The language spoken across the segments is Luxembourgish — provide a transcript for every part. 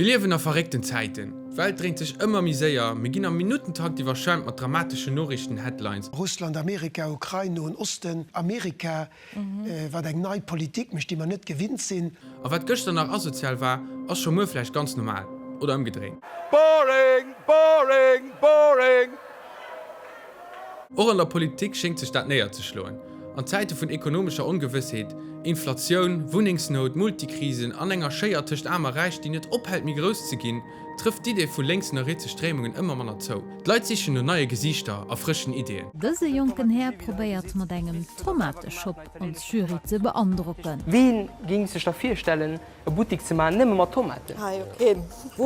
Mir liewen a verréckten Zäiten. D'Welt dréint sech ëmmer méi séier, mir ginn am Minuttentakt iwwerschwemmt mat dramateschen Noriichten-Headlines. Russland, Amerika, Ukrain, Noen Osten, Amerika, wat eng nei Politik mécht, déi mer net gewinnt sinn. A wat gëschter nach asozial war, ass scho muer vläicht ganz normal. Oder ëmgedréint. Boring! Boring! Boring! Och an der Politik schéngt sech dat néierzeschloen. An Zäite vun ekonomescher Ongewëssheet, Inflatioun, Wunnengsnout, Multikrisen an enger Schéier tëscht Aarm a Räich, déi net ophält méi grouss ze ginn, trëfft d'Idee vu lénksen a rietse Stréimungen ëmmer manner zou. D'Leit sichen no neie Gesiichter a frëschen Ideeën. Dëse jonken Här probéiert mat engem Tomateshop ons Jury ze beandrocken. Ween ging sech da virstellen e Buttik ze maan nëmme mat Tomaten? Keen.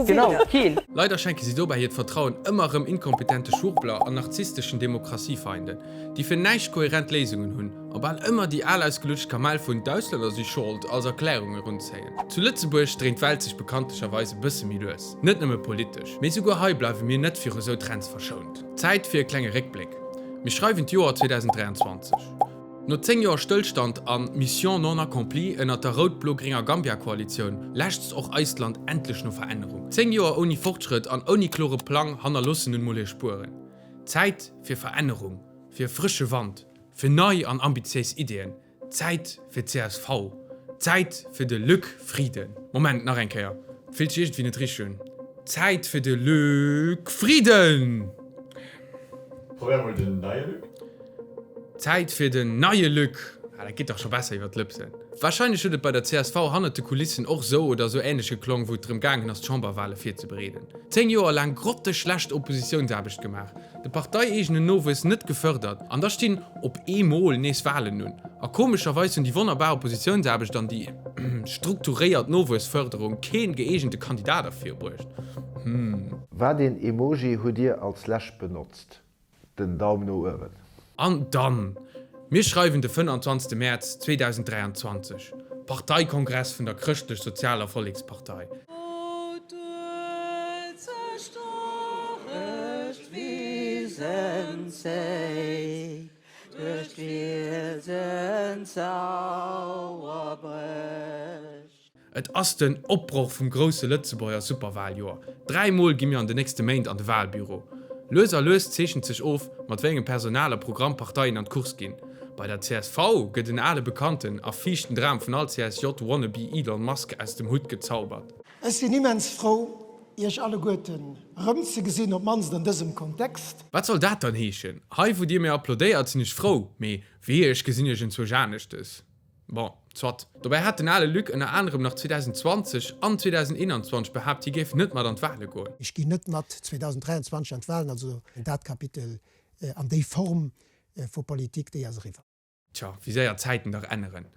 Genau, keen. Leider schenke si dobäi hiert Vertrauen ëmmer erëm inkompetente Schwurbler an narzissteschen Demokratiefeinden, déi fir näischt kohärent Léisungen hunn a bal ëmmer déi al ausgelutscht Kamell vun d'Auslänner si Schold als Erklärung erunzéien. Zu Lëtzebuerg dréint d'Welt sech bekanntlecherweis e bësse méi lues, net nëmme politesch, mee souguer hei bleiwe mir net viru sou Trends verschount. Zäit fir e klenge Réckbléck, Mir schreiwen d'Joer 2023. No 10 Joer Stëllstand an Mission non accomplie ënnert der rout-blo-grénger Gambia-Koalitioun lechzt och eist Land endlech no Verännerung. 10 Joer ouni Fortschrëtt an ouni klore Plang hannerlossen nun mol hir Spueren. Zäit fir Verännerung, fir e frësche Wand, fir nei an ambitiéis Ideeën. Zäit fir csv. Zäit fir de Luc Frieden. Moment, nach eng Kéier, fillt sech iergendwéi net richteg un. Zäit fir de Luc Frieden! Probéier mol den neie Luc. Zäit fir den neie Luc! Ah, dat geet dach scho besser iwwer d'Lëpsen. Wahrscheinlech huet et bei der csv hannert de Kulissen och sou oder sou ähnlech geklong, wou et drëm gaangen ass d'Chamberwahle virzebereeden. 10 Joer laang grotteschlecht Oppositiounsaarbecht gemaach, de parteieegenen Nowuess net gefërdert an da stinn op eemol nees Wahlen un. A komescherweis hunn déi wonnerbar Oppositiounsaarbecht an déi strukturéiert Nowuessfërderung keen gëeegente Kandidat ervirbruecht. Hm. Wat een Emoji hutt dir als lescht benotzt? Den Daum no uewen. An dann, mir schreiwen de 25. Mäerz 2023, Parteikongress vun der Chrëschtlech-Sozialer Vollekspartei. Wou d'Uelzecht dorech d'Wisen zéit, duerch d'Wiesen d'Sauer brécht. Et ass den Opbroch vum grousse Lëtzebuerger Superwaljoer. 3 Mol gi mir an de nächste Méint an de Walbüro. Lues a lues zeechent sech of, mat wéi engem Personal a Programm d'Parteien an d'Course ginn. Bei der csv gëtt en ale Bekannten a fiichten Dram vun all CSJ-Wannabe Elon Musk aus dem Hutt gezaubert. Ech sinn immens frou, Iech alleguerten erëmzegesinn, op d'mannst an dësem Kontext. Wat soll dat dann heeschen? Hei wou dir mir applaudéiert sinn ech frou, mee wee ech gesinn iech enzwousch aneschtes. Bon, soit. Dobäi hat den ale Luc ënner anerem nach 2020 an 2021 behaapt, hie géif net mat an d'Wale goen. Ech ginn net mat 2023 an d'Walen, also dat Kapitel an déi Form vu Politik, déi ass eriwwer. Tja, wéi séier d'Zäiten dach änneren.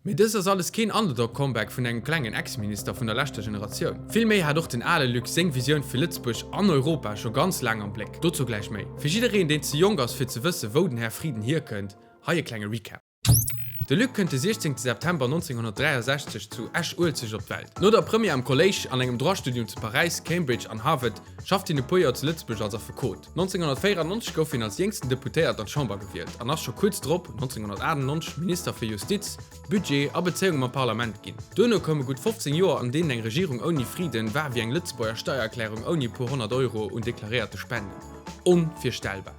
Mee dëst ass alles keen Underdog-Comeback vun engem klengen Ex-Minister vun der leschter Generatioun. Vill méi hat och den ale Luc seng Visioun fir Lëtzebuerg an Europa scho ganz laang am Bléck. Dozou gläich méi. Fir jiddereen, deen ze jonk ass fir ze wësse wou den Här Frieden hierkënnt, hei e klenge Recap. De Luc kënnt de 16 September 1963 zu Esch-Uelzecht op d'Welt. No der Première am Kolléisch an engem Droit-Studium zu Paräis, Cambridge an Harvard schafft hien e puer Joer zu Lëtzebuerg als Affekot. 1994 gouf hien als jéngsten Deputéiert an d'Chamber gewielt an ass scho kuerz drop, 1998, Minister fir Justiz, Budget a Bezéiunge mam Parlament ginn. Duerno koume gutt 15 Joer, an deenen eng Regierung ouni Frieden war wéi eng Lëtzebuerger Steiererklärung ouni e puer 100 Euro un deklaréierte Spenden. Onvirstellbar!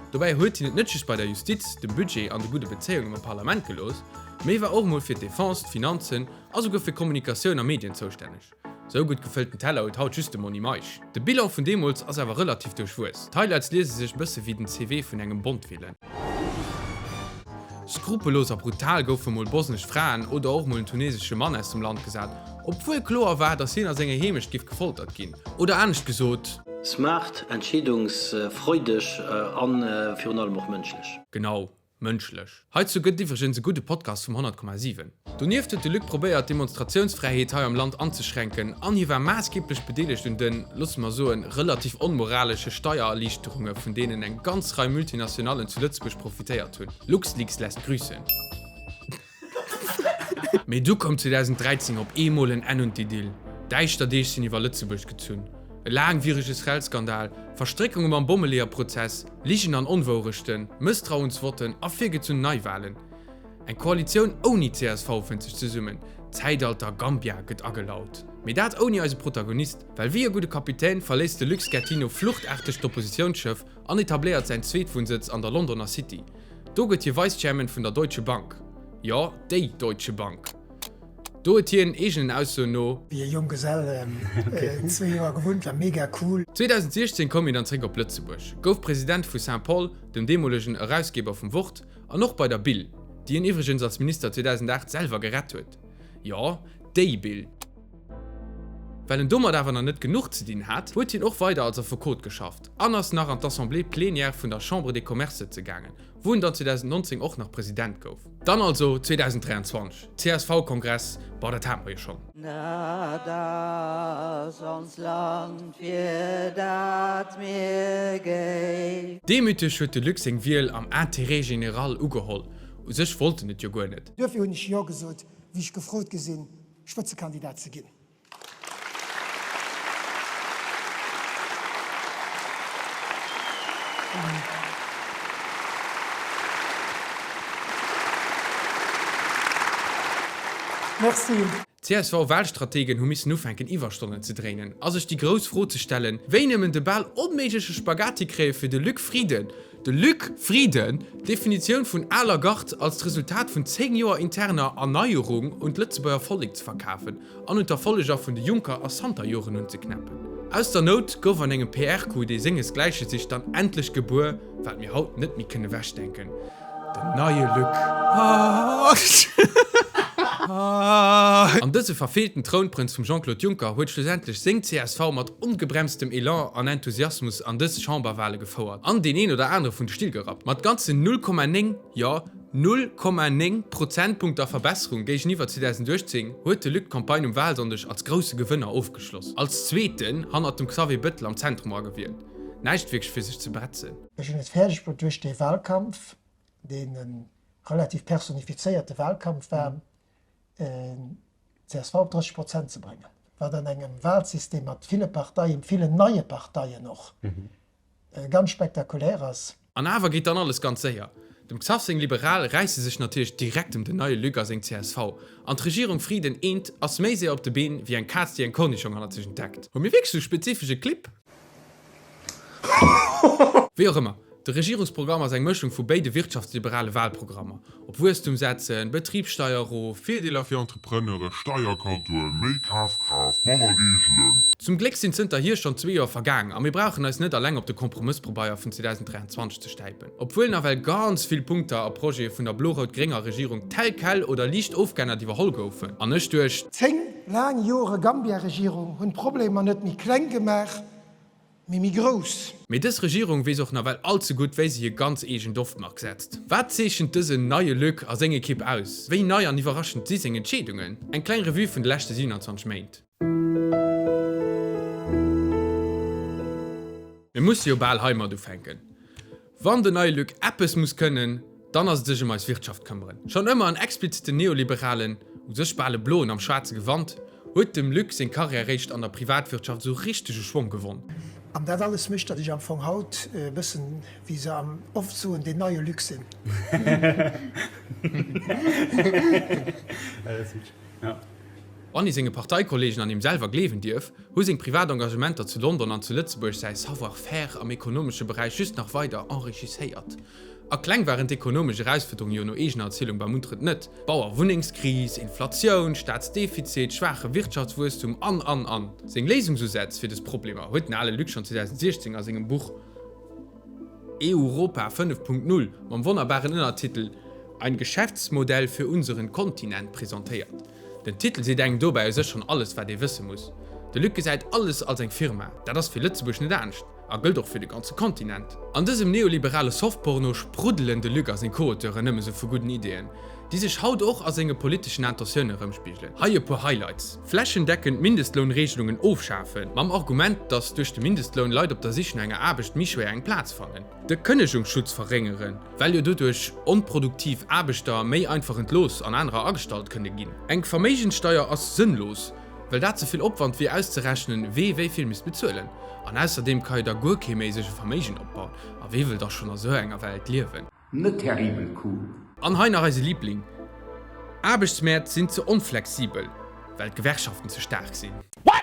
Dobäi huet hien et net just bei der Justiz, dem Budget an de gudde Bezéiunge mam Parlament gelooss, mee war och emol fir d'Defense, d'Finanzen a souguer fir Kommunikatioun a Medien zoustänneg. Sou gutt gefëllten Teller huet haut just de Monni Meisch. De Bilan vun deemools ass awer relativ duerchwuess. D'Highlights liese sech bësse wéi den CV vun engem Bondvillain. Skrupellos a brutal goufe mol bosnesch Fraen oder och mol en tunesesche Mann aus dem Land gesat, obwuel kloer war, datt hien a senger Heemecht giff gefoltert ginn. Oder anescht gesot. Smart, entscheedungsfreudeg a virun allem och mënschlech. Genau, mënschlech. Heizou gëtt et iwwregens e gudde Podcast vum 100,7. Donieft huet de Luc probéiert, d'Demonstratiounsfräiheet hei am Land anzeschränken an hie war maassgeeblech bedeelegt un den, loosse mer soen, relativ onmoralesche Steiererliichterunge vun deenen eng ganz Rei Multinationallen zu Lëtzebuerg profitéiert hunn. LuxLeaks lässt grüßen. Mee du koum 2013 op eemol en Enn un d'Idyll. Däischter Deeg sinn iwwer Lëtzebuerg gezunn. E laangwierege Srel-Skandal, Verstréckunge mam Bommeleeër-Prozess, Ligen an Onwourechten, Mësstrauensvotten a virgezunn Neiwalen. Eng Koalitioun ouni csv fënnt sech zesummen, d'Zäitalter Gambia gëtt agelaut. Mee dat ouni eise Protagonist, well wéi e gudde Kapitän verléisst de Luc Schettino fluchtaarteg d'Oppositiounsschëff an etabléiert säin Zweetwunnsëtz an der Londoner City. Do gëtt hie Vice Chairman vun der Deutsche Bank. Jo, déi Deutsche Bank. Do huet hien, eegenen Aussoen no. Wéi e Jonggesell zwéi Joer gewunnt, war mega cool. 2016 koum hien dann zréck op Lëtzebuerg, gouf President vu Saint-Paul, dem deemolegen Erausgeber vum Wort, an och bei der Bill, déi hien iwwregens als Minister 2008 selwer gerett huet. Jo, déi Bill. Well en domat awer nach net genuch ze dinn hat, huet hien och weider als Affekot geschafft an ass nach an d'Assemblée plénière vun der Chambre des Commerces sëtze gaangen, wou en dann 2019 och nach President gouf. Dann also 2023, CSV-Kongress, bon dat hate mer jo schonn. Dat ass ons Land, fir dat mir géif. Demüteg huet de Luc seng Wiel am Intérêt général ugeholl, u sech wollt en et jo guer net. Duerfir hunn ech Jo gesot, wéi ech gefrot gi sinn, Spëtzekandidat ze ginn. Merci. D'CSV-Wahlstrategen hu missen ufänken Iwwerstonnen ze dréinen a sech déi grouss Fro ze stellen, wéi nëmmen de bal onméigleche Spagati kréie fir de Luc Frieden, de Luc Frieden, d'Definitioun vun aler Gard als d'Resultat vun 10 Joer interner Erneierung un d'Lëtzebuerger Vollek ze verkafen an un d'Erfolleger vun de Juncker a Santer-Joren unzeknäppen. Aus der Nout gouf an engem PR-Coup, dee sengesgläiche sicht, dann endlech gebuer, wat mir haut net méi kënne wechdenken, Den neie Luc. An dëse verfeelten Trounprënz vum Jean-Claude Juncker huet schlussendlech seng csv mat ongebremstem Elan an Enthusiasmus an dës Chamberwale gefouert an deen een oder anere vun de Still gerappt. Mat ganzen 0,9, jo 0,9 Prozentpunkter Verbesserung géigeniwwer 2018 huet de Luc d'Campagne um Walsonndeg als grousse Gewënner ofgeschloss. Als Zweeten hannert dem Xavier Bettel am Zentrum eragewielt. Näischt wierklech fir sech ze bretzen. Ech hunn et fäerdeg bruet duerch dee Wahlkampf, deen e relativ personifizéierte Wahlkampf war, d'CSV op 30 Prozent ze bréngen, wat an engem Wahlsystem mat ville Parteien, villen neie Parteien och, ganz spektakulär ass. An awer geet dann alles ganz séier. Dem Xav seng Liberal räisse sech natierlech direkt em den neie Luc a seng csv. An d'Regierung Frieden I ass méi séier op de Been wéi eng Kaz déi eng Kornischong hannert sech entdeckt. Hu mir wierklech sou spezifesche Clip? Wéi och ëmmer, de Regierungsprogramm ass eng Mëschung vu béide wirtschaftsliberale Wahlprogrammer, op Wuesstum setzen, Betribssteier erof, Virdeeler fir Entrepreneure, Steierkaddoen, méi Kafkraaft, manner Reegelen. Zum Gléck sinn zënterhier schonn zwee Joer vergaang a mir brauchen eis net alleng op de Kompromëssprobeier vun 2023 ze stäipen. Obwuel nawell ganz vill Punkter a Projete vun der blo-rout-grénger Regierung tel quel oder liicht ofgeännert iwwerholl goufen an ech duerch. 10 laang Jore Gambia-Regierung hunn d'Problemer net méi kleng gemaach, mee méi grouss. Mee dës Regierung weess och nawell all ze gutt, wéi se hir ganz eegen Doftmark setzt. Wat zeechent dësen neie Luc a seng Ekipp aus? Wéi nei an iwwerraschend si seng Entscheedungen? Eng kleng Revue vun de leschte 27 Méint. Mir musse jo bal heimat ufänken. Wann den neie Luc eppes muss kënnen, dann ass et sech ëm eis Wirtschaft këmmeren. Schonn ëmmer en expliziten Neoliberalen, u sech bal e Bloen am schwaarze Gewand, huet dem Luc seng Karriär réischt an der Privatwirtschaft esou richteg u Schwong gewonn. An dat alles mécht, datt ech am Fong haut e bëssen, wéi se am oft soen, deen neie Luc sinn. Wann ee senge Parteikolleegen an him selwer gleewen dierf, hu seng privat Engagementer zu London an zu Lëtzebuerg säi Savoir-faire am ekonomesche Beräich just nach weider enrichisséiert. A kleng waren d'ekonomesch Erausfuerderunge jo no eegener Erzielung beim Untrëtt net, Bau a Wunnengskris, Inflatioun, Staatsdefizit, schwaache Wirtschaftswuesstum an, an, an. Seng Léisungsusätz fir des Problemer huet den ale Luc schonn 2016 a sengem Buch Europa 5.0 mam wonnerbaren Ënnertitel Ein Geschäftsmodell für unseren Kontinent presentéiert. Den Titel seet engem dobäi u sech schonn alles, wat ee wësse muss. De Luc gesäit alles als eng Firma. Dat ass fir Lëtzebuerg net anescht a gëllt och fir de ganze Kontinent. An dësem neoliberale Softporno spruddelen de Luc a seng Co-Auteuren nëmme sou vu gudden Ideeën, déi sech haut och a senge politeschen Intentioune erëmspigelen. Hei e puer Highlights. Flächendeckend Mindestlounregelungen ofschafen, mam Argument, datt duerch de Mindestloun Leit op der Sich no enger Aarbecht méi schwéier eng Plaz fannen. De Kënnegungsschutz verréngeren, well jo doduerch onproduktiv Aarbechter méi einfach entlooss an anerer agestallt kënne ginn. Eng Verméigenssteier ass sënnlos, well dat ze vill Opwand wier auszerechnen, wee wéi vill misst bezuelen. An ausserdeem ka jo da guer kee méi sech e Verméigen opbauen. A wee wëll da schonn a sou enger Welt liewen? Net terribel cool. An hei nach eise Liebling, Aarbechtsmäert sinn ze onflexibel. Well d'Gewerkschaften ze staark sinn. What?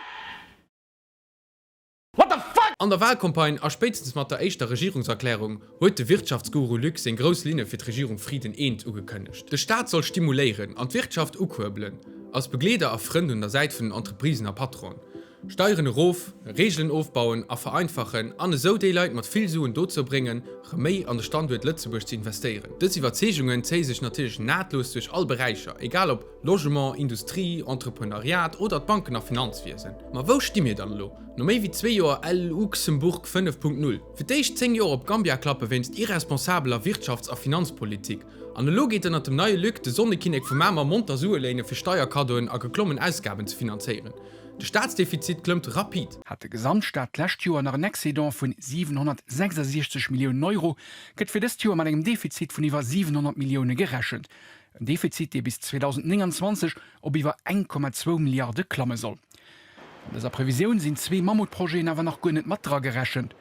What the fuck? An der Wahlcampagne a spéitstens mat der éischter Regierungserklärung huet de Wirtschaftsguru Luc seng grouss Linne fir d'Regierung Frieden I ugekënnegt. De Staat soll stimuléieren an d'Wirtschaft ukuerbelen, als Begleeder a Frënd un der Säit vun den Entreprisen a Patronen. Steieren erof, Reegelen ofbauen a vereinfachen an esou déi Leit mat vill Suen dozou bréngen, rëm méi an de Standuert Lëtzebuerg ze investéieren. Dës Iwwerzeegungen zéie sech natierlech nahtlos duerch all Beräicher, egal ob Logement, Industrie, Entrepreneuriat oder d'Banken a Finanzwiesen. Ma wou sti mir dann elo, no méi wéi zwee Joer LUxembourg 5.0? Fir d'éischt 10 Joer op Gambia klappe wéinst irresponsabeler Wirtschafts a Finanzpolitik an elo geet ënnert dem neie Luc de Sonnekinnek vu Mamer monter Sue léine fir Steierkaddoen a geklommen Ausgaben ze finanzéieren. De Staatsdefizit klëmmt rapid. Hat de Gesamtstaat d'lescht Joer nach en Excédent vun 766 Milliounen Euro, gëtt fir dëst Joer mat engem Defizit vun iwwer 700 Millioune gerechent. En Defizit, dee bis 2029 op iwwer 1,2 Milliarde klamme soll. An dëser Previsioun sinn zwee Mammutprojeten awer nach guer net mat dragerechent,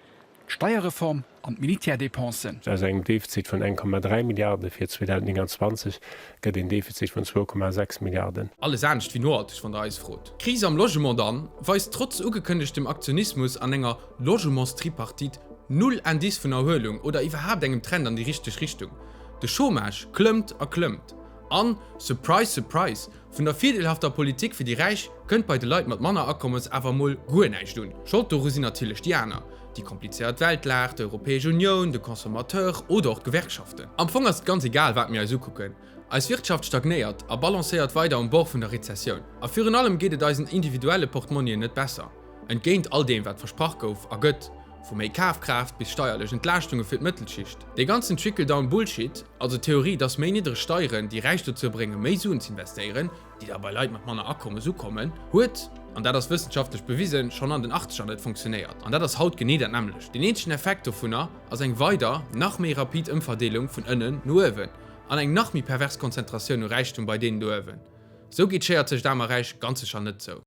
d'Steierreform an d'Militärdepensen. Aus engem Defizit vun 1,3 Milliarde fir 2029 gëtt een Defizit vun 2,6 Milliarden. Alles anescht wéi nohalteg, wann der eis frot. D'Kris am Logement dann weist trotz ugekënnegtem Aktionismus an enger Logementstripartite null Indice vun Erhuelung oder iwwerhaapt engem Trend an déi richteg Richtung. De Chômage klëmmt a klëmmt. An, surprise surprise, vun der virdeelhafter Politik fir déi Räich kënnt bei de Leit mat manner Akommes awer mol guer näischt un. Schold doru sinn natierlech déi aner, déi komplizéiert Weltlag, d'Europäesch Unioun, de Consommateur oder och d'Gewerkschaften. Am Fong ass et ganz egal wat mir eis ukucken, eis Wirtschaft stagnéiert a balancéiert weider um Bord vun der Rezessioun. A virun allem geet et eisen individuelle Portmonnien net besser. Entgéint all deem wat versprach gouf a gëtt, vu méi Kafkraaft bis steierlech Entlaaschtunge fir d'Mëttelschicht. Dee ganzen Trickle-down Bullshit, also d'Theorie dass méi niddreg Steieren déi Räich dozou brénge méi Suen z'investéieren, déi da bei Leit mat manner Akommes ukommen, huet, an dat ass wëssenschaftlech bewisen, schonn an den Achtzeger net funktionéiert. An dat ass haut genee dat nämmlecht. Deen eenzegen Effekt dovunner ass eng weider, nach méi rapid Ëmverdeelung vun ënnen no uewen an eng nach méi pervers Konzentratioun u Räichtum bei deenen do uewen. Sou geet d'Schéier tëscht Aarm a Räich ganz sécher net zou.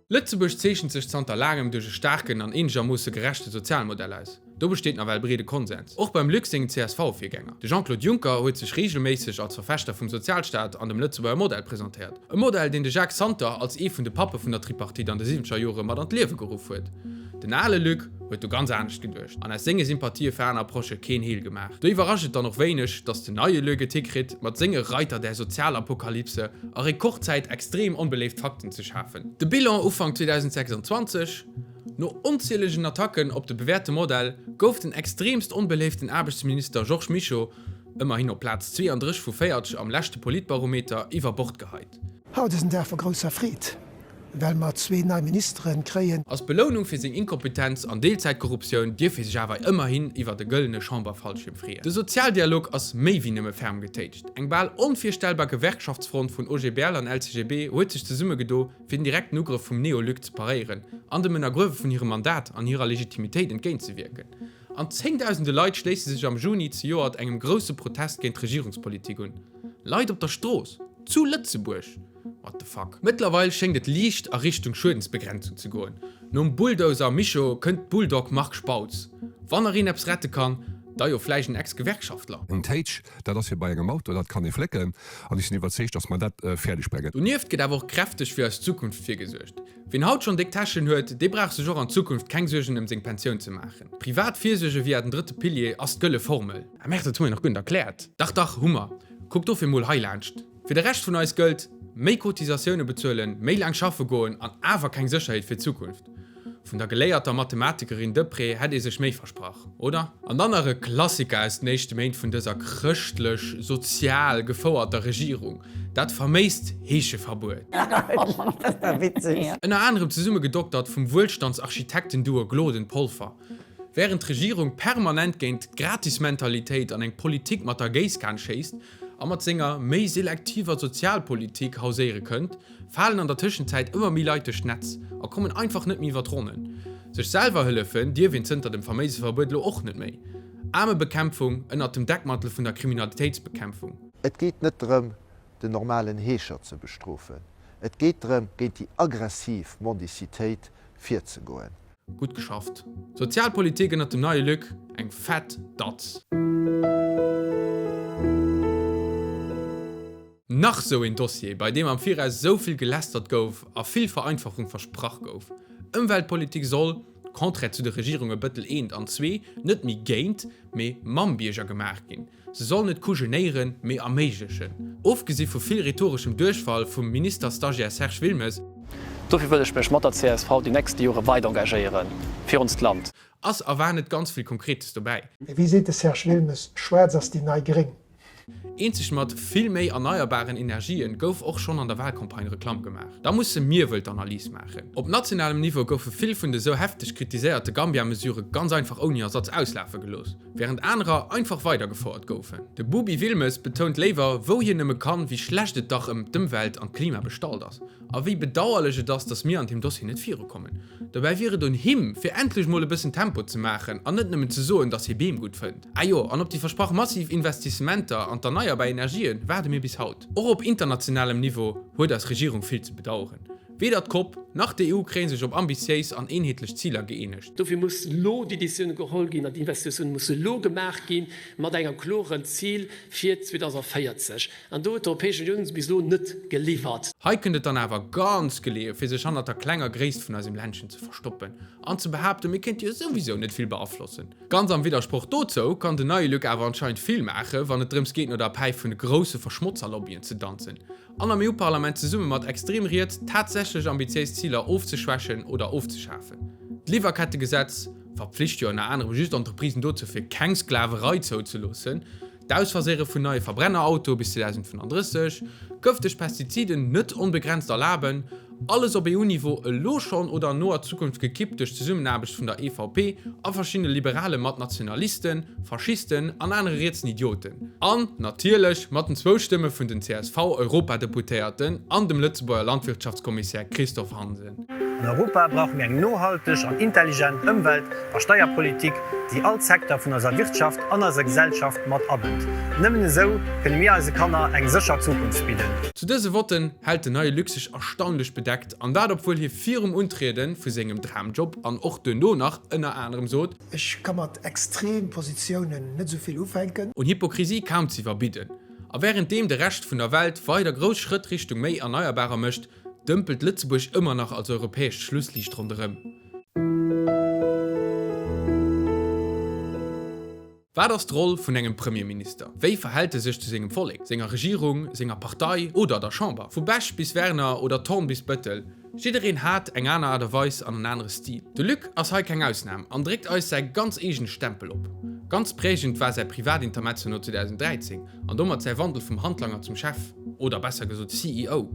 Lëtzebuerg zeechent sech zanter laangem duerch e staarken an eenegermoosse gerechte Sozialmodell aus. Do besteet nawell breede Konsens. Och beim Luc sengem CSV-Virgänger. De Jean-Claude Juncker huet sech reegelméisseg als Verfechter vum Sozialstaat an dem Lëtzebuerger Modell presentéiert. E Modell, deen de Jacques Santer als ee vun de Pappe vun der Tripartite an de siwwenzeger Jore mat an d'Liewe geruff huet. Den ale Luc huet do ganz anescht geduecht an aus senge Sympathië fir aner Approchë keen Heel gemaach. Do iwwerrascht et dann och wéineg, datt den neie Luc et hikritt, mat senge Reiter der Sozialapokalypse a Rekordzäit extrem onbeléift Fakten ze schafen. De Bilan Ufank 2026, No onzielegen Attacken op de bewäerte Modell gouf den extreemst onbeléiften Aarbechtsminister Georges Mischo, ëmmerhin op Plaz 32 vu 40 am leschte Politbarometer, iwwer Bord geheit. Haut ass en Dag vu grousser Freed, well mer zwee nei Ministeren kréien. Als Belounung fir seng Inkompetenz an Deelzäitkorruptioun dierf hie sech awer ëmmerhin iwwert e gëllene Chamberfallschierm freeën. De Sozialdialog ass méi wéi nëmme ferm getéitscht. Eng bal onvirstellbar Gewerkschaftsfront vun OGBL an LCGB huet sech zesummegedo, fir den direkten Ugrëff vum Neo-Luc ze paréieren an dem Ënnergruewe vun hirem Mandat an hirer Legitimitéit entgéintzewierken. An zéngdausende Leit schléisse sech am Juni zejoert engem grousse Protest géint d'Regierungspolitik un. Leit op der Strooss! Zu Lëtzebuerg! What the fuck? Mëttlerweil schéngt et liicht a Richtung Schuedensbegrenzung ze goen. Nom Bulldozer Mischo kënnt Bulldog Marc Spautz. Wann nach een eppes rette kann, da jo vläicht en Ex-Gewerkschaftler. Eng Téitsch, dat ass wéi bei engem Auto, dat kann ee flécken. An ech sinn iwwerzeegt, datt mer dat fäerdeg bréngen. Donieft gëtt awer och kräfteg fir eis Zukunft virgesuergt. Wien haut schonn déck Täschen huet, dee brauch sech och an Zukunft keng Suergen ëm seng Pensioun ze maachen. Privat Virsuerge via den drëtte Pilier ass d'gëlle Formel. Ah merde, dat hu mir nach guer net erkläert. Dach dach, hu mer. Kuckt dofir mol hei laanscht. Fir de Rescht vun eis gëllt, méi Cotisatioune bezuelen, méi laang schaffe goen an awer keng Sécherheet fir d'Zukunft. Vun der geléierter Mathematikerin Deprez hätt ee sech méi versprach, oder? An dann nach e Klassiker aus den éischte Méint vun dëser chrëschtlech sozial gefouerter Regierung, dat faméist Heescheverbuet. Ënner anerem zesummegedoktert vum Wuelstandsarchitekten-Duo Gloden-Polfer. Wärend d'Regierung permanent géint d'Gratismentalitéit an eng Politik mat der Géisskan schéisst a mat senger méi selektiver Sozialpolitik hauséiere kënnt, falen an der Tëschenzäit ëmmer méi Leit duerch d'Netz a kommen einfach net méi iwwer d'Ronnen. Sech selwer hëllefen dierf een zënter dem faméise Verbuet elo och net méi. Aarmebekämpfung ënnert dem Deckmantel vun der Kriminalitéitsbekämpfung. Et geet net drëm, den normalen Heescher ze bestrofen. Et geet drëm, géint déi aggressiv Mendicitéit virzegoen. Gutt geschafft. Sozialpolitik ënnert dem neie Luc, eng fett Datz. Nach sou een Dossier, bei deem am Viraus sou vill gelästert gouf a vill Vereinfachung versprach gouf. Ëmweltpolitik soll, contraire zu de Regierunge Bëttel I an ii, net méi géint, mee mam Bierger gemaach ginn. Se soll net kujenéieren, mee erméiglechen. Ofgesi vu vill rhetoreschem Duerchfall vum Minister-Stagiaire Serge Wilmes, Dofir wëll ech mech mat der csv déi nächste Jore weider engagéiere fir onst Land. Ass a war net ganz vill Konkretes dobäi. Wéi seet de Serge Wilmes, Schwaarz ass déi nei Gréng. Eenzeg mat vill méi erneierbaren Energien gouf och schonn an der Wahlcampagne Reklamm gemaach. Da musse mir wuel d'Analys maachen. Op nationalem Niveau goufe vill vun de sou hefteg kritiséierte Gambia-Mesurë ganz einfach ouni Ersatz auslafe gelooss, wärend anerer einfach weidergefouert goufen. De Bubi Wilmes betount léiwer wou hien nëmme kann, wéi schlecht et dach ëm d'Ëmwelt an d'Klima bestallt ass. A wéi bedauerlech et ass, datt mir an deem Dossier net virukommen. Dobäi wier et un him, fir endlech mol e bëssen Tempo ze maachen an net nëmmen ze soen, datt hie Beem gutt fënnt. Ah jo, an op déi versprach massiv Investissementer an d'erneierbar Energië waarde mir bis haut. Och op internationalem Niveau huet eis Regierung vill ze bedaueren. Weder d'Cop nach d'EU kréie sech op ambitiéis an eenheetlech Ziler gëeenegt. Dofir muss elo déi Décisioun geholl ginn an déi Investitioune musse elo gemaach gi mat engem kloren Zil fir 2040. An do huet d'Europäesch Unioun bis elo net geliwwert. Hei kënnt et dann awer ganz geleeë fir sech hannert der klenger Gréisst vun eisem Ländchen ze verstoppen an ze behaapten, mir kéinte jo souwisou net vill beaflossen. Ganz am Widdersproch dozou kann den neie Luc awer anscheinend vill maachen, wann et drëms geet no der Päif vun de grousse Verschmotzerlobbyen ze danzen an am EU-Parlament zesumme mat extrem riets tatsächlech ambitiéis Ziler ofzeschwächen oder ofzeschafen. D'Liwwerkettegesetz verpflicht jo ënner anerem just Entreprisen dozou fir keng Sklaverei zouzeloossen, D'Ausfaséiere vun neie Verbrennerautoe bis 2035, gëfteg Pestiziden net onbegrenzt erlaben, alles op EU-Niveau elo schonn oder an noer Zukunft gekippt duerch d'Zesummenaarbecht vun der EVP a verschiddene Liberale mat Nationalisten, Faschisten an anere rietsen Idioten. An natierlech mat den zwou Stëmme vun den CSV-Europadeputéierten an dem Lëtzebuerger Landwirtschaftskommissär Christophe Hansen. An Europa brauche mir eng nohalteg an intelligent Ëmwelt a Steierpolitik, déi all Secteur vun eiser Wirtschaft an eiser Gesellschaft mat abënnt. Nëmmen esou kënne mir eise Kanner eng sécher Zukunft bidden. Zu dëse Votten hält den neie Luc sech erstaunlech bedeckt, an dat obwuel hie virum Untriede vu sengem Dramjob an och duerno nach ënner anerem sot. Ech ka mat extrem Positiounen net esou vill ufänken. Un Hypokrisie kaum ze iwwerbidden. A wärenddeem de Rescht vun der Welt weider grouss Schrëtt Richtung méi Erneierbarer mécht, dëmpelt Lëtzebuerg ëmmer nach als europäescht Schlussliicht ronderëm. Wat ass d'Roll vun engem Premierminister? Wéi verhält e sech zu sengem Vollek, senger Regierung, senger Partei oder der Chamber? Vu Bech bis Werner oder Thorn bis Bëttel, jiddereen hat eng aner Aart a Weis an en anere Stil. De Luc ass hei keng Ausnam an dréckt eis säi ganz eegene Stempel op. Ganz prägend war säi Privatintermezzo no 2013 an domat säi Wandel vum Handlanger zum Chef, oder besser gesot CEO.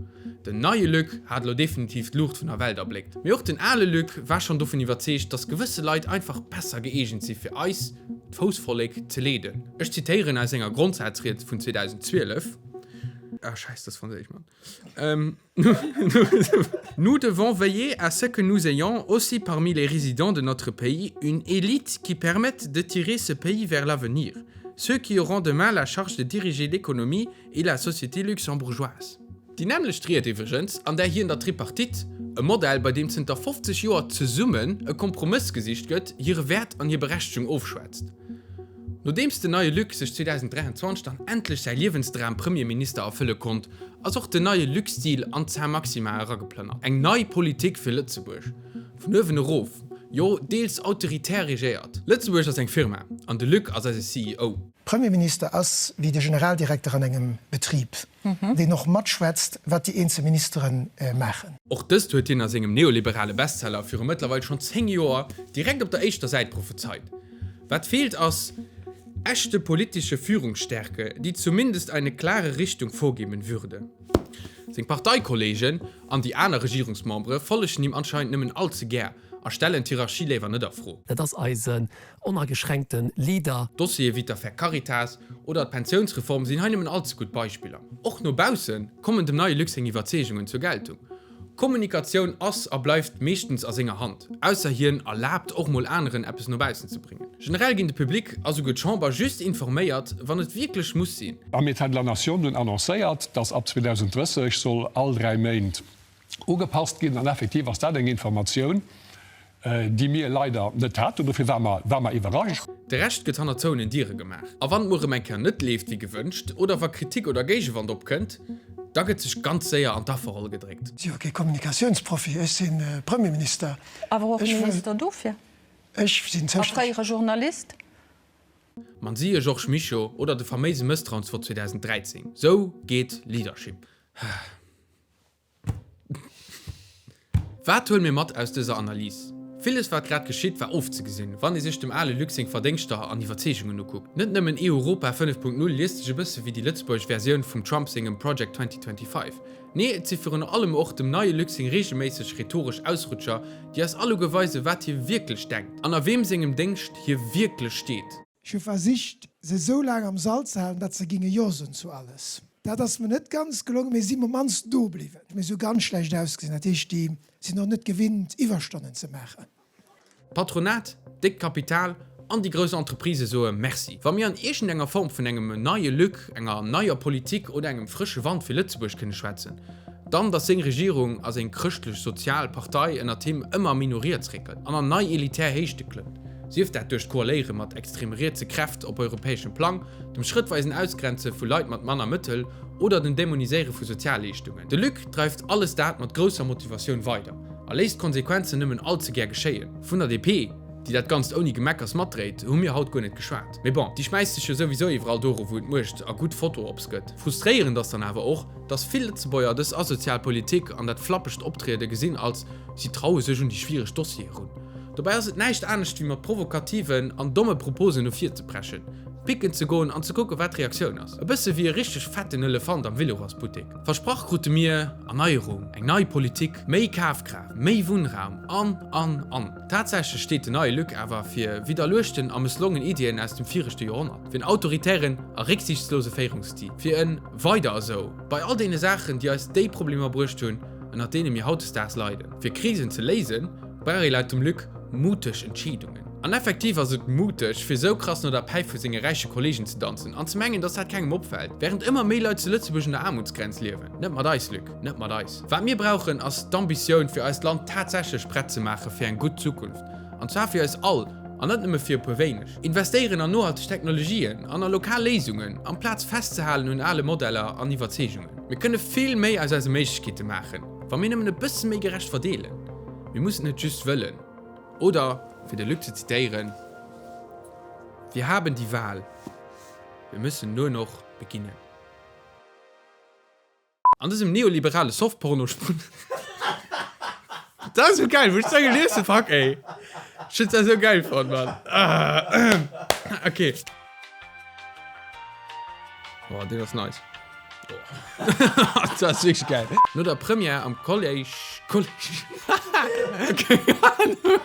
Den neie Luc hat elo definitiv d'Luucht vun der Welt erbléckt. Mee och den ale Luc war schonn dovun iwwerzeegt, dass gewësse Leit einfach besser gëeegent si fir eis, d'Foussvollek, ze leeden. Ech zitéieren aus senger Grondsazried vun 2012, Ah Schäiss, dat ass franséisch, Mann. Nous devons veiller à ce que nous ayons aussi parmi les résidents de notre pays une élite qui permette de tirer ce pays vers l'avenir, ceux qui auront demain la charge de diriger l'économie et la société luxembourgeoise. Déi nämmlecht Ried iwwregens, an där hien der Tripartite, e Modell, bei deem zënter 50 Joer zesummen e Kompromëss gesicht gëtt, hire Wäert an hir Berechtegung ofschwätzt. Nodeems den neie Luc sech 2023 dann endlech säi Liewensdram Premierminister erfëlle konnt, ass och den neie Luc-Stil an d'Saint-Maximin erageplënnert. Eng nei Politik fir Lëtzebuerg, vun uewen erof, jo deels autoritär regéiert. Lëtzebuerg ass eng Firma an de Luc ass eise CEO. Premierminister ass wéi de Generaldirekter an engem Betrib, deen och matschwätzt, wat déi eenzel Ministere maachen. Och dëst huet hien a sengem neoliberale Bestseller viru mëttlerweil schonn 10 Joer direkt op der éischter Säit prophezeit. Wat feelt ass echte politische Führungsstärke, die zumindest eine klare Richtung vorgeben würde. Seng Parteikollegen an déi aner Regierungsmembere follegen him anscheinend nëmmen all ze gär a stellen d'Hierarchie léiwer net a Fro. Dat ass eisen onageschränkte Leader. Dossiere wéi d'Affär Caritas oder d'Pensiounsreform sinn hei nëmmen all ze gutt Beispiller. Och no bausse kommen dem neie Luc seng Iwwerzeegungen zur Geltung. Kommunikatioun ass a bleift meeschtens a senger Hand, ausser hien erlaabt och mol aneren eppes no baussen ze bréngen. Generell ginn de Public a souguer d'Chamber just informéiert, wann et wierklech muss sinn. Am État de la Nation dunn annoncéiert, dass ab 2030 soll all 3 Méint ugepasst ginn. An effektiv ass dat eng Informatioun, déi mir leider net haten. Dofir ware mer, ware mer iwwerrascht. De Rescht gëtt hanner zouenen Diere gemaach. A wann et mol erëm eng Kéier net leeft wéi gewënscht oder wa Kritik oder Géigewand opkënnt, Da gëtt sech ganz séier an d'Afferroll gedréckt. Si jo kee Kommunikatiounsprofi, ech si Premierminister. Awer och Minister dofir. Ech sinn A fréiere Journalist. Man siehe Georges Mischo oder de faméise Mësstrauensvott 2013. Sou geet Leadership. Wat huele mir mat aus dëser Analys? Villes wat grad geschitt war ofzegesinn, wann ee sech dem ale Luc seng Verdéngschter an Iwwerzeegungen ukuckt. Net nëmmen EU-Europa 5.0 liest sech e bësse wéi déi lëtzebuergesch Versioun vum Trump sengem Project 2025. Nee, et si virun allem och dem neie Luc seng reegelméisseg rhetoresch Ausrutscher, déi eis alleguer weisen, wat hie wierklech denkt an a weem sengem Déngscht hie wierklech steet. Ech hu versicht, se esou laang am Sall ze halen, datt se ginge Jo soen zu alles. Dat ass mer net ganz gelongen, mee si sinn op mannst do bliwwen. Mee se hu ganz schlecht ausgesinn, dat heescht, déi sinn och net gewinnt, Iwwerstonnen ze maachen. D'Patronat, d'déckt Kapital an déi grouss Entreprisë soe Merci. Wa mir an iergendenger Form vun engem neie Luc, enger neier Politik oder engem frësche Wand fir Lëtzebuerg kënne schwätzen, dann datt seng Regierung a seng chrëschtlech-sozial Partei ënnert him ëmmer méi no riets réckelt an an nei elitär Héichte klëmmt, sief dat duerch d'Koaléiere mat extrem-rietse Kräft op europäeschem Plang, dem schrëttweisen Ausgrenze vu Leit mat manner Mëttel oder dem Dämoniséiere vu Sozialleeschtungen. De Luc dreift alles dat mat grousser Motivatioun weider a léisst d'Konsequenzen nëmmen all ze gär geschéien. Vun der DP, déi dat Ganzt ouni Gemeckers matdréit, hu mir haut guer net geschwat. Mee bon, déi schmäisst sech jo souwisou iwwerall do eru wou et Muecht a gutt Foto-Ops gëtt. Frustréierend ass dann awer och, dass vill Lëtzebuerger dës asozial Politik an dat flappegt Optriede gesinn als si traue sech un déi schwiereg Dossiere erun. Dobäi ass et näischt anescht wéi mat provokativen an domme Proposen no vir ze preschen, picken ze goen an ze kucke wat d'Reaktioun ass. E bësse wéi e richteg fetten Elefant am Vélorasbuttek. Versprach krute mir Erneierung, eng nei Politik, méi Kafkraaft, méi Wunnraum an, an, an. Tatsächlech steet den neie Luc awer fir widderluechten a mësslongen Iddien aus dem viregte Joerhonnert, fir en autoritären a récksiichtslose Féierungsstil, fir en Weider esou bei all deene Saachen, déi eis déi Problemer bruecht hunn, ënnert deene mir hautdesdaags leiden. Fir Krisen ze léisen, brauch ee laut dem Luc muteg Entscheedungen. An effektiv ass et muteg, fir esou krass no der Päif vu senge räiche Kollegen ze danzen an ze mengen, dass dat kengem opfält, wärend ëmmer méi Leit zu Lëtzebuerg un der Aarmutsgrenz liewen. Net mat eis, Luc, net mat eis. Wat mir brauchen, ass d'Ambitioun, fir eist Land tatsächlech prett ze maache fir eng gutt Zukunft. An zwar fir eis all, an net nëmme fir e puer wéineg. Investéieren an nohalteg Technologien an a lokal Léisungen, amplaz festzehalen un ale Modeller an Iwwerzeegungen. Mir kënne vill méi aus eise Méiglechkeete maachen, wa mir nëmmen e bësse méi gerecht verdeelen. Mir mussen et just wëllen. Oder, fir de Luc ze zitéieren, Wir haben die Wahl, wir müssen nur noch beginnen. An dësem neoliberale Softporno Dat ass sou geil, wou ech dat gelies hunn, fuck ey. Ech hunn dat sou geil fonnt, Mann. Ok. Oh, deen ass nice. Oh. Dat ass wierklech geil. No der Première am Kolléisch, Kolléisch, keng Ahnung.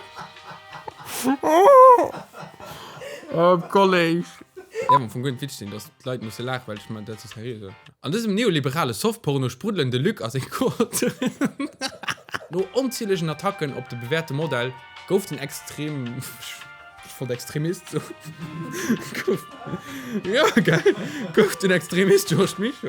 Am Kolléisch. Däerf am Fong guer net witzeg sinn, dass d'Leit musse laachen, well ech man dat sou seriö soen. An dësem neoliberale Softporno spruddelen de Luc a seng Co-Auteuren. No onzielegen Attacken op de bewäerte Modell gouf den Extrem, ech wollt Extremist soen, gouf, jo geil, gouf den Extremist Georges Mischo.